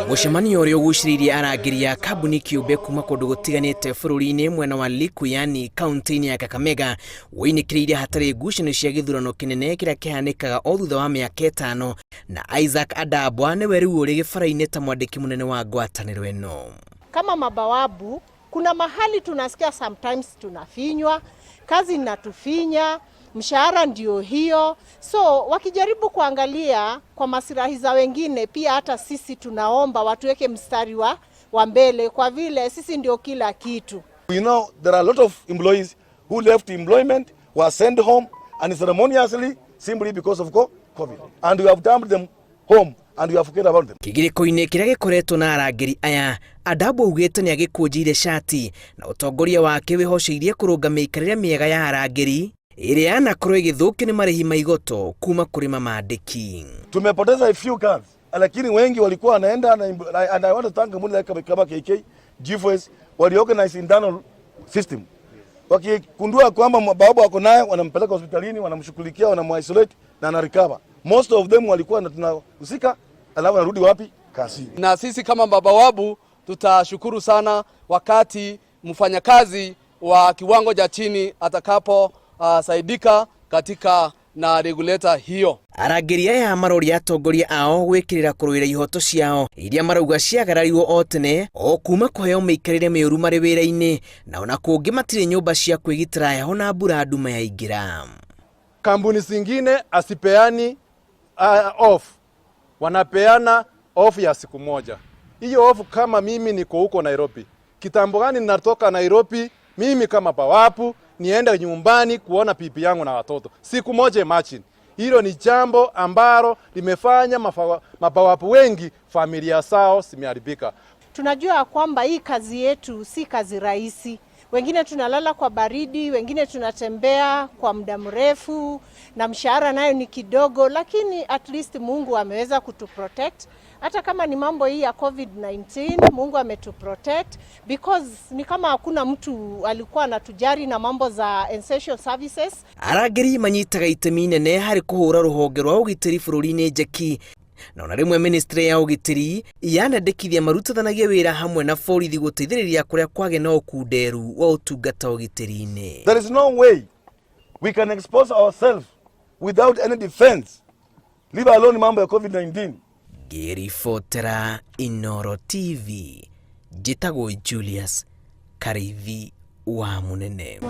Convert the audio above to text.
Mũcemanio ũrĩa ũgucĩrĩirie arangĩri a kambuni kĩũmbe kuma kũndũ gũtiganĩte bũrũri-inĩ mwena wa Likuyani kaunti-inĩ ya Kakamega wĩinĩkĩrĩire hatarĩ ngucanio cia gĩthurano kĩnene kĩrĩa kĩhanĩkaga o thutha wa mĩaka 5 na Isaac Adabwa nĩwe rĩu ũrĩ gĩbara-inĩ ta mwandĩki mũnene wa ngwatanĩro ĩno. Kama mabawabu kuna mahali tunasikia sometimes tunafinywa, kazi inatufinya, mshahara ndio hiyo. So wakijaribu kuangalia kwa maslahi za wengine, pia hata sisi tunaomba watuweke mstari wa mbele, kwa vile sisi ndio kila kitu. We know there are a lot of employees who left employment, were sent home unceremoniously simply because of COVID. And we have dumped them home and we have forget about them. Kĩgirĩko-inĩ kĩrĩa gĩkoretwo na arangĩri aya, Adabwa augĩte nĩ agĩkũnjĩire cati na ũtongoria wake wĩhoceirie kũrũnga mĩikarĩre mĩega ya arangĩri ĩrĩa yanakorwo ĩgĩthũkio nĩ marĩhi ma igoto kuma kũrĩ mamandĩki. Tumepoteza a few guards, lakini wengi walikuwa wanaenda and I want to thank kampuni like kama KK, G4S waliorganize internal system. Wakigundua kwamba bawabu wako naye, wanampeleka hospitalini, wanamshughulikia, wanamuisolate na ana recover. Most of them walikuwa tunahusika, alafu wanarudi wapi? Kazini. Na sisi kama mabawabu tutashukuru sana wakati mfanyakazi wa kiwango cha chini atakapo saidika katika na regulator hiyo. Arangĩri aya maroria atongoria ao gwĩkĩrĩra kũrũĩra ihoto ciao iria marauga ciagararirwo o tene o kuma kũheo mĩikarĩre mĩũru marĩ wĩra-inĩ na ona kũngĩ matirĩ nyũmba cia kwĩgitĩra heho na mbura nduma yaingĩra. Kampuni zingine asipeani off, wanapeana off ya siku moja. Hiyo off, kama mimi niko huko Nairobi, kitambo gani natoka Nairobi, mimi kama bawabu niende nyumbani kuona bibi yangu na watoto siku moja? Imagine, hilo ni jambo ambalo limefanya mabawabu wengi familia zao zimeharibika. Tunajua kwamba hii kazi yetu si kazi rahisi. Wengine tunalala kwa baridi, wengine tunatembea kwa muda mrefu, na mshahara nayo ni kidogo, lakini at least Mungu ameweza kutuprotect. Hata kama ni mambo hii ya COVID-19, Mungu ametuprotect because ni kama hakuna mtu alikuwa anatujali na mambo za essential services. Arangĩri manyitaga itemi inene harĩ kũhũra rũhonge rwa ũgitĩri bũrũri-inĩ njeki na ona rĩmwe ministry ya ũgitĩri yanendekithia marutithanagie wĩra hamwe na borithi gũteithĩrĩria kũrĩa kwagĩa na ũkunderu wa ũtungata ũgitĩri-inĩ. There is no way we can expose ourselves without any defense. Leave alone mambo ya COVID-19. Ngĩribotera Inoro TV, njĩtagwo Julius Karithi wa Mũnene.